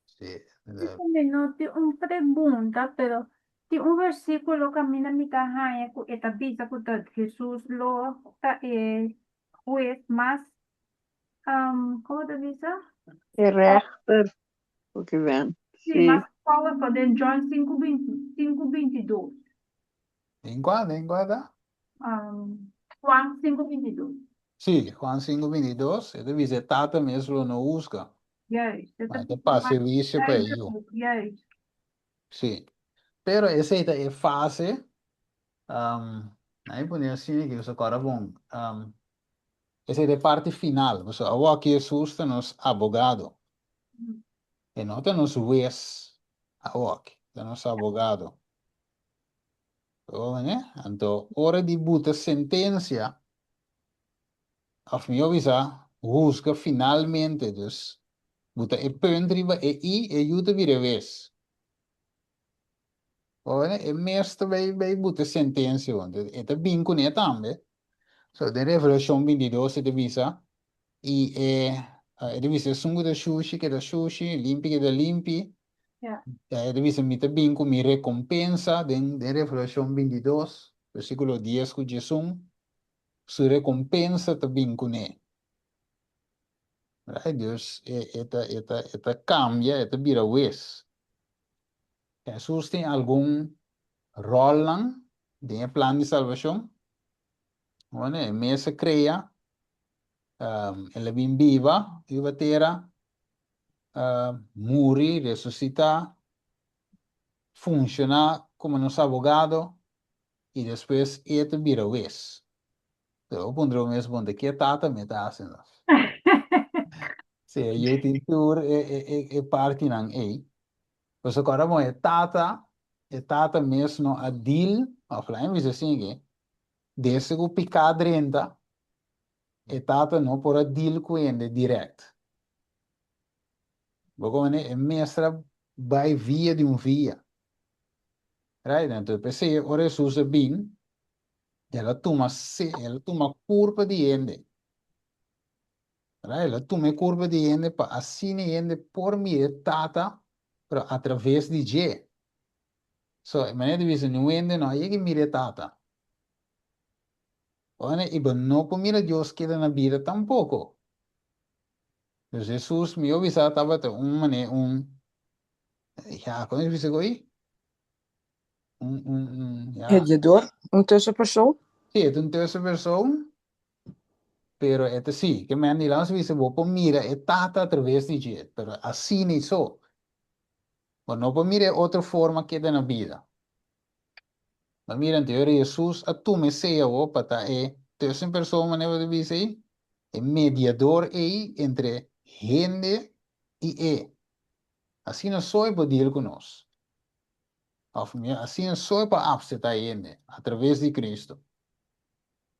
[SPEAKER 1] Sí.
[SPEAKER 3] Mi no tin un pregunta, pero tin un versículo kaminda mi ta haña ku e ta bisa ku ta Hesus lo ta e hues mas, komo ta bisa?
[SPEAKER 4] E rechter, porque ven.
[SPEAKER 3] Sí, mas powerful den John sinku binti, sinku bintidos.
[SPEAKER 1] Den kua, den kua ta?
[SPEAKER 3] Juan sinku bintidos.
[SPEAKER 1] Sí, Juan sinku bintidos, e ta bisa e Tata mes lo no husga.
[SPEAKER 3] Juist, e
[SPEAKER 1] Ma
[SPEAKER 3] ta
[SPEAKER 1] e ta
[SPEAKER 3] bisa
[SPEAKER 1] pasa
[SPEAKER 3] mas
[SPEAKER 1] e huisio pa e yu.
[SPEAKER 3] duidelijk, juist.
[SPEAKER 1] Sí. Pero esei ta e fase, nan e pone asina ki boso kòrda bon, esei ta e parti final, pasobra awor aki Hesus ta nos abogado. E no ta nos hues awor aki, ta nos abogado. Anto ora di buta sentensia, òf mihó bisa, husga finalmente, dus buta e punt riba e i, e yu ta bira e wes. E mes ta bai bai buta sentensia, e ta bin kuné tambe. So den Revelashon bintidos e ta bisa, i e e ta bisa esun ku ta shushi keda shushi, limpi keda limpi. E ta bisa mi ta bin ku mi rekompensa den den Revelashon bintidos versíkulo dies ku diesun, su rekompensa ta bin kuné. Right? Dus e e ta e ta e ta kambia, e ta bira wes. Hesus tin algun ròlnan den e plan di salbashon. Bueno, e mes a krea, el a bin biba riba tera, muri, resusitá, funshoná komo nos abogado i despues e ta bira wes. Pero bo puntra bo mes, bon, de ke tata mi ta hasi nos? Sí, e yu tin tur e, e, e, e partinan ei. Pasobra kòrda bon, e tata, e tata mes no a deal, òf laga mi bisa asin ke, desde ku piká drenta, e tata no por a deal ku hende dirèkt. Bo komprende? E mester a bai via di un via. Right? Anto p'esei ora Hesus a bin, el a tuma se, el a tuma kurpa di hende. Right? El a tuma e kurpa di hende pa asina e hende por mira e Tata, pero atraves di dje. So, e manera di bisa, niun hende no a yega mira e Tata. Ora, i bo no por mira Dios keda na bida tampoko. Dus Hesus, mi yo bisa, tabata un manera, un, ja, kon e bisa ko'i? Un, un, un, ja.
[SPEAKER 6] Mediador, un tussenpersoon.
[SPEAKER 1] Sí, e ta un tussenpersoon, pero e ta sí, ke men di laat nos bisa, bo por mira e Tata atraves di dje, pero asina i so. Bo no por mira e otro forma keda na bida. Bo mira anto ora Hesus a tuma esei awo pa ta e tussenpersoon manera bo ta bisa ei, e mediador ei entre hende i e. Asina so e por deal ku nos. Of mihó, asina so e por apseptá hende, atraves di Cristo.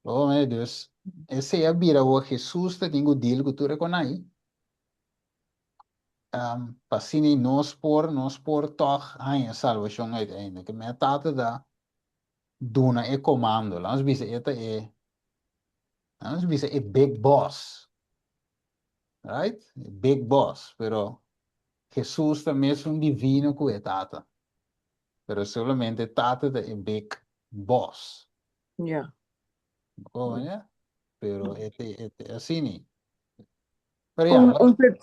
[SPEAKER 1] Bo mira, dus, esei a bira awor Hesus ta tin ku deal ku tur e konai, um, pa asina nos por, nos por tòg haña salbashon uiteindelijk. Ke mi a Tata ta duna e komando. Laat nos bisa e ta e, laat nos bisa e big boss. Right? E big boss. Pero Hesus ta mesun divino ku e Tata. Pero solamente Tata ta e big boss.
[SPEAKER 6] Ja.
[SPEAKER 1] Bo ya? Pero e te, e te asina. Pero ja,
[SPEAKER 6] Un,
[SPEAKER 1] la-
[SPEAKER 6] un, pre-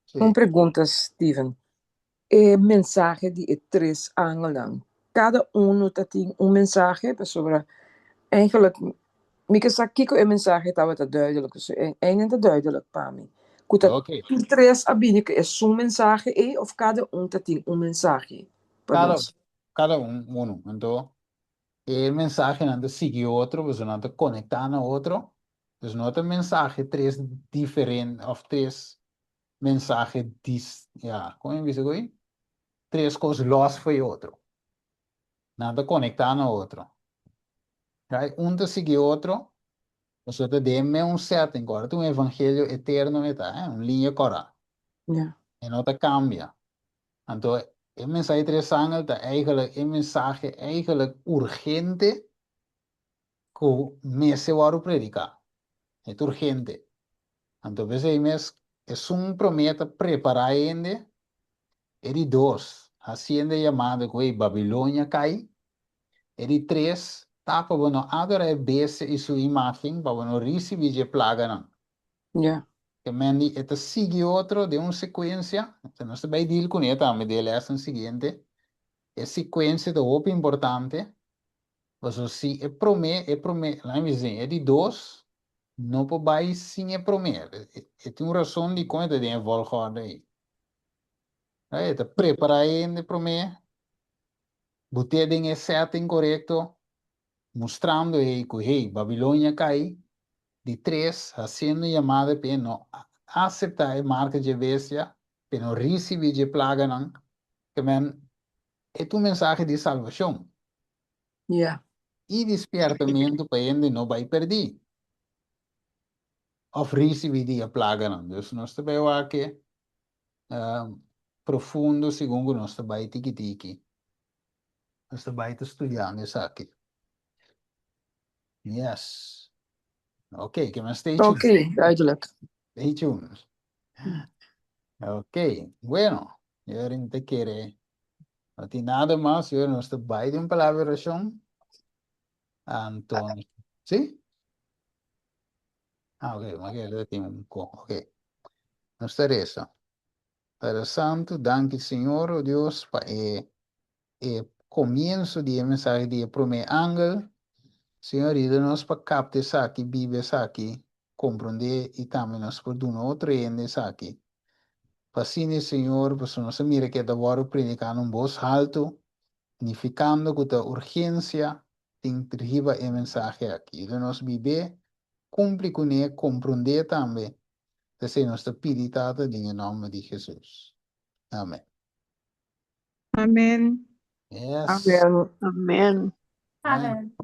[SPEAKER 1] sí.
[SPEAKER 6] un pregunta, Steven. E mensahe di e tres angelnan, kada unu ta tin un mensahe pasobra eigenlijk mi ke sa kiko e mensahe tabata duidelijk. Dus einan ta duidelijk pa mi. Ku ta
[SPEAKER 1] Oké.
[SPEAKER 6] tur tres a bini ku esun mensahe ei of kada un ta tin un mensahe pa
[SPEAKER 1] Kada,
[SPEAKER 6] nos?
[SPEAKER 1] kada un, unu. Anto, e mensahenan ta sigui otro, pasobra nan ta konektá na otro. Dus no ta mensahe tres diferente of tres mensahe dis, ja, kon mi bisa ku ei? Tres kos lòs for e otro. Nan ta konektá na otro. Right? Un ta sigui otro, pasobra ta den mes un setting, ku ora ta un evangelio eterno e ta, eh, un liña kòrá.
[SPEAKER 6] Ja.
[SPEAKER 1] E no ta kambia. Anto e mensahe tres angel ta eigenlijk e mensahe eigenlijk urgente ku mester wòrdu prediká. E ta urgente. Anto p'esei mes esun promé ta prepará hende, e di dos hasiendo e yamada ku ei Babilonia kai, e di tres ta pa bo no adorá e bestia i su imágen pa bo no risibí dje plaganan.
[SPEAKER 6] Ja.
[SPEAKER 1] Ke men di e ta sigui otro den un sekuensia, nos ta bai deal kuné tambe den e lèsnan siguiente, e sekuensia ta hopi importante. Pasobra si e promé, e promé, laat mi bisa, e di dos no por bai sin e promé. E tin un rason dikon e ta den e volgorde ei. E ta prepará hende promé, bot'é den e setting korekto, mustrando ei ku hey, Babilonia kai, di tres, hasiendo yamada p'e no aseptá e marka dje bestia, p'e no risibí dje plaganan, ke men E ta un mensahe di salbashon.
[SPEAKER 6] Ja.
[SPEAKER 1] I di spiertamentu pa hende no bai perdí òf risibí di e plaganan. Dus nos ta bai wak e profundo segun ku nos ta bai tiki tiki. Nos ta bai ta studiando esaki. Yes. Oké, ke men stay tuned.
[SPEAKER 6] Oké, duidelijk.
[SPEAKER 1] Stay tuned. Ok, bueno, yo mi ta kere no tin nada mas, yo nos ta bai den palabra di oracion. Anto, sí? Ah, ok, ma kere tin un ko, ok. Nos ta reza. Padre Santo, danki Señor, oh Dios, pa e e comienzo di e mensahe di e prome angel. Señor, yuda nos pa capta esaki, biba esaki, comprende y tambe nos por duna otro hende esaki. Pa asina, Señor, pasobra nos a mira cu e ta worde predica na un bos halto, nificando cu ta urgencia tin riba e mensahe aki. Yuda nos bib'é, cumpli cun'é, comprende tambe. Esei nos ta pidi, Tata, den e nòmber di Hesus. Amèn.
[SPEAKER 2] Amèn.
[SPEAKER 1] Yes.
[SPEAKER 6] Amèn.
[SPEAKER 4] Amèn.
[SPEAKER 3] Amèn.